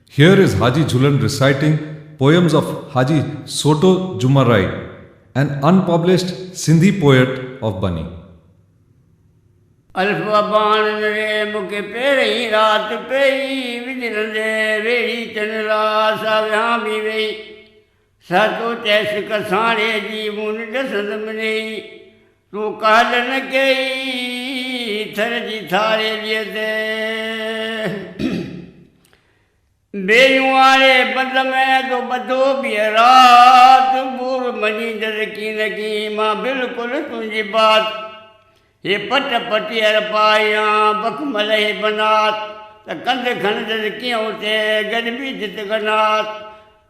Here is Haji Jhulan reciting poems of Haji Soto Jumarai, an unpublished Sindhi poet of Bani. الف اباڻن ري مونکي پهرئين رات پئي وجهرندي ويڙهي چن را سا وهامي ويئي سهتو چيس ڪساڻي جي مون ڏسند منيئي تون ڪهل نه ڪيئي ٿر جي ٿاريليء تي. بيريون آڻي بند ۾ تو ٻڌو ٻيء رات ٻور مڃيندس ڪين ڪين مان بلڪل تنهنجي بات هي پٽ پٽيهر پايان بخمل هي بنات ته ڪنڌ کڻندس ڪيئن اتي گڏبي جت گنات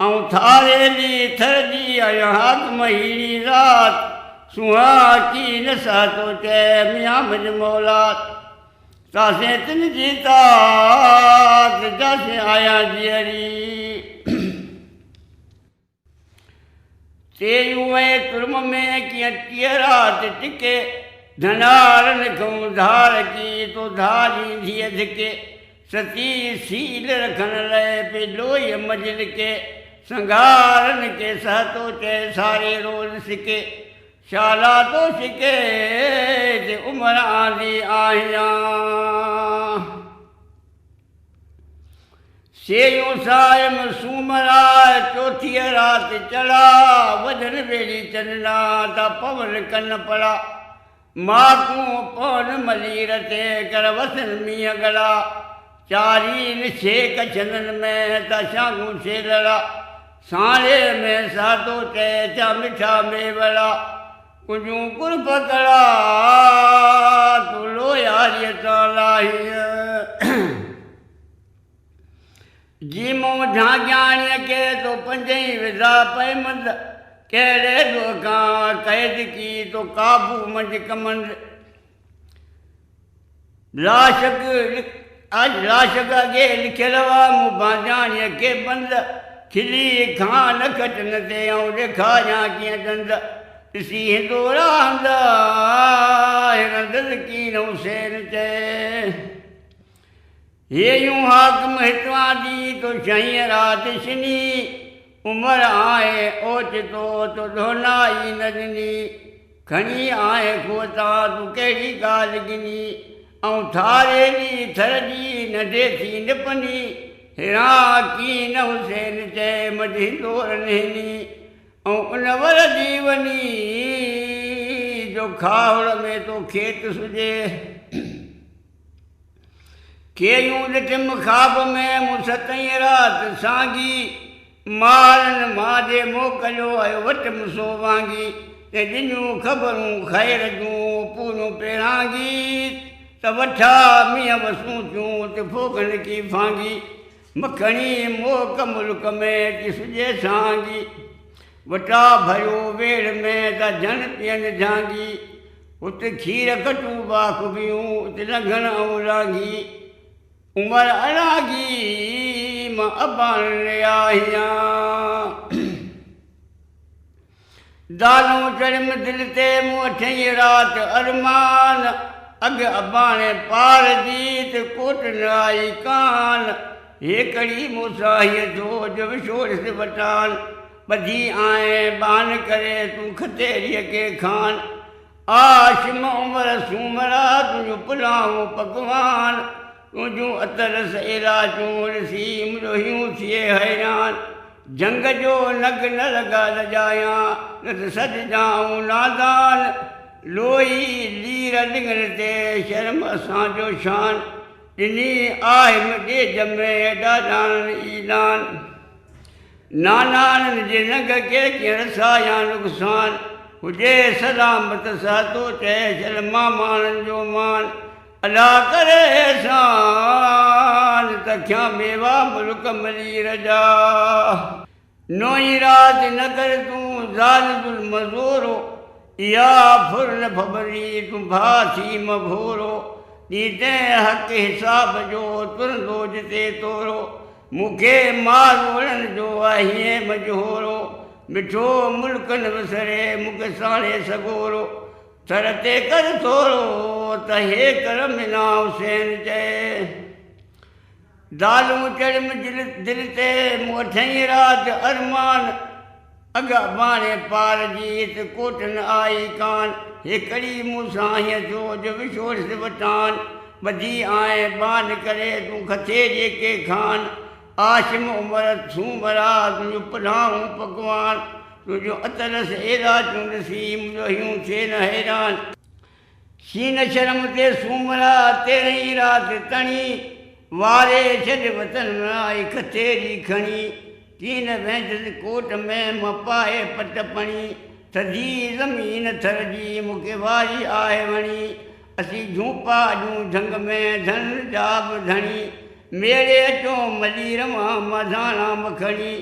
آئون ٿاريلي ٿر جي آهيان حاڪم هيڻي ذات سونهان ڪي نه سهتو چئه ميان مڃ مولات تاسين تن جي تات جاسين آهيان جيئري. تيريون وئي ترم ۾ ڪيئن ٽيهه رات ٽڪي، ڌنارن کئون ڌار ڪي تو ڌارين ڌيء ڌڪي، ستي سيل رکڻ لئه پي لوئيء منجهه لڪي، سنگهارن کي سهتو چئي ساري روز سڪي، شالا تو سڪي تي عمر آندي آهيان. سيون سائم سومرا چوٿيء رات چڙها، وجهن ويڙهي چننا تا پون ڪن پڙا. ماڪون پون ملير تي ڪر وسن مينهن ڳڙا. چارين ڇيڪ ڇنن ۾ تا شانگون سيلڙا. سانڙي ۾ ساتو چئي ٿيا مٺا ميوڙا. ڪنجون قرب ڪڙا تون لوياريء تان لاهينء. جي مون جھانگياڻيء کي تو پنجئين وڌا پئي مند، ڪهڙي ڏوهه کان قيد ڪي تو قابو منجھ ڪمند. لاشڪ لاشڪ اڳي لکيل هئا مون بانجاڻيء کي بند، کلي کان نه کٽن تي آئون ڏيکاريان ڪيئن ڏند. ڏسي هندو راند هرندس ڪين حسين چئي. هيون حاڪم هتوان the تو شهين رات شني، عمر آئين اوچتو تو ڏهنائي نه ڏني، کڻي آئين کوهه تان تون ڪهڙي ڳالهه ڳني، آئون ٿاريلي ٿر جي ننڍي ٿي نپني، هيران ڪين حسين چئي منجهه هندورن هني، آئون ان ور جي وڃي جو کاهوڙ ۾ تو کيت سجي. ڪيريون ڏٺم خواب ۾ مون ستئين رات سانگي، مارن مان جي موڪليو آيو وٽم سو وانگي، تي ڏنيون خبرون خير جون پوريون پيرانگي، ته وٺا مينهن وسون ٿيون اتي ڦوڳن ڪي ڦانگي، مکڻي موڪ ملڪ ۾ ٿي سجي سانگي، وٽا ڀريو ويڙهه ۾ ته جهڻ پين جهانگي، ات کير کٽون باک بيون، ات لنگهڻ آئون لانگهي، عمر اڻاگهي، مان اباڻن آهيان. دانهون چڙهيم دل تي، مون اٺئين رات ارمان، اڳ اباڻي پار جي، ته ڪوٽ نه آئي ڪان، هيڪڙي مون سان هيء ٿيو، جو وڇوڙيس وٽان. ٻڌي آئين ٻانهن ڪري تون کتيريء کي خان آشم عمر سومرا تنهنجون پلاهون پڪوان تنهنجون اطلس ايلاچون ڏسي منهنجو هيون ٿئي حيران جهنگ جو نگ نه لڳا لڄايان نه ته سڏجان آئون نادان لوئي لير لڱن تي شرم اسان جو شان ڏني آهيم ڏيج ۾ ڏاڏاڻن ايلان. ناناڻن جي ننگ کي ڪيئن رسايان نقصان، هجي سلامت سهتو چئي شل ماماڻن جو مان، الله ڪري احسان ته کيان ميوا ملڪ ملير جا. نوئين رات نه ڪر تون زال ظلم زورو، اها ڦر نه ڦٻري تون ڀاء ٿي م ڀورو، ڏيندين حق حساب جو ترندو جتي تورو، مون کي ماروئڙن جو آهين مجهورو، مٺو ملڪ نه وسري مون کي ساڻي سڳورو، ٿر تي ڪر ٿورو ته هيڪر منا حسين چئي. دالون چڙهيم دل تي، مون اٺئين رات ارمان. اڳ اباڻي پار جي هت ڪوٽ نه آئي ڪان. هيڪڙي مون سان هيئن ٿيو جو وڇوڙيس وٽان. ٻڌي آئين ٻانهن ڪري تون کٿي جيڪي کان. آشم عمر سومرا تنهنجو پلاهون پڪوان. تنهنجو اطلس ايلاچون ڏسي منهنجو هيون ٿئي نه حيران. شين شرم تي سومرا تيرهين رات تڻي، واري ڇڏ وطن ۾ آئي کٿيري کڻي، ڪين ويندس ڪوٽ ۾ مان پائي پٽ پڻي، ٿڌي زمين ٿر جي مون کي واري آهي وڻي، اسين جهونپا اڏيون جهنگ ۾ ڌڻ جا به ڌڻي، ميڙي اچو ملير مان مڌاڻا مکڻي،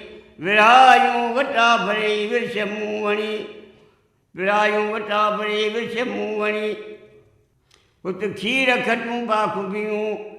ورهايون وٽا ڀري ورڇ مون وڻي. ورايون وٽا ڀري ورڇ مون وڻي. هت کير کٽون باک بيون.